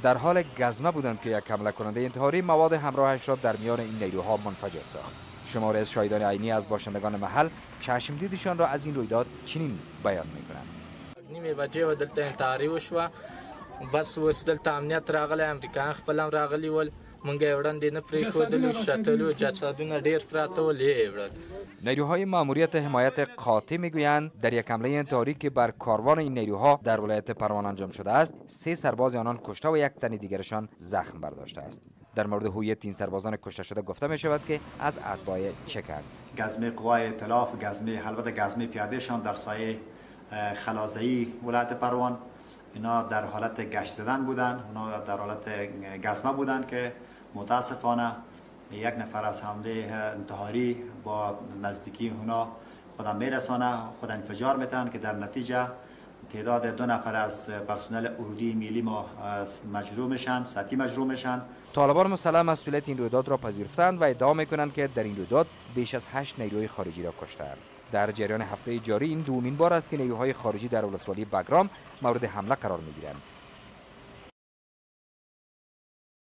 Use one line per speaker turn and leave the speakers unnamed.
در حال گزمه بودند که یک حمله کننده انتحاری مواد همراهش را در میان این نیروها منفجر ساخت. شماری از شاهدان عینی از باشندگان محل چشم دیدشان را از این رویداد چنین بیان میکنند.
نیمې بجې وه، دلته انتحاري وشوه. بس اوس دلته امنیت راغلی، امریکایان خپل هم راغلي ول، مونږ یې وړاندې نه پرېښودلو، شتلو جسدونه ډېر پراته ول، یې وړل.
نیروهای ماموریت حمایت قاطع میگویند در یک حمله انتحاری که بر کاروان این نیروها در ولایت پروان انجام شده است، 3 سرباز آنان کشته و 1 تن دیگرشان زخم برداشته است. در مورد هویت این سربازان کشته شده گفته می شود که از اتباع چکند.
گزمه قوای ائتلاف، گزمه البته گزمه پیادهشان در سایه خلازه‌ای ولایت پروان، اینا در حالت گشت زدن بودن، اونا در حالت گزمه بودن که متاسفانه یک نفر از حمله انتحاری با نزدیکی اونا خودم میرسانه، خود انفجار میتن که در نتیجه تعداد 2 نفر از پرسنل اردوی ملی ما مجروح میشن، سطحی مجروح میشن.
طالبان مسلح مسئولیت این رویداد را پذیرفتند و ادعا میکنند که در این رویداد بیش از 8 نیروی خارجی را کشتند. در جریان هفته جاری این دومین بار است که نیروهای خارجی در ولسوالی بگرام مورد حمله قرار میگیرند.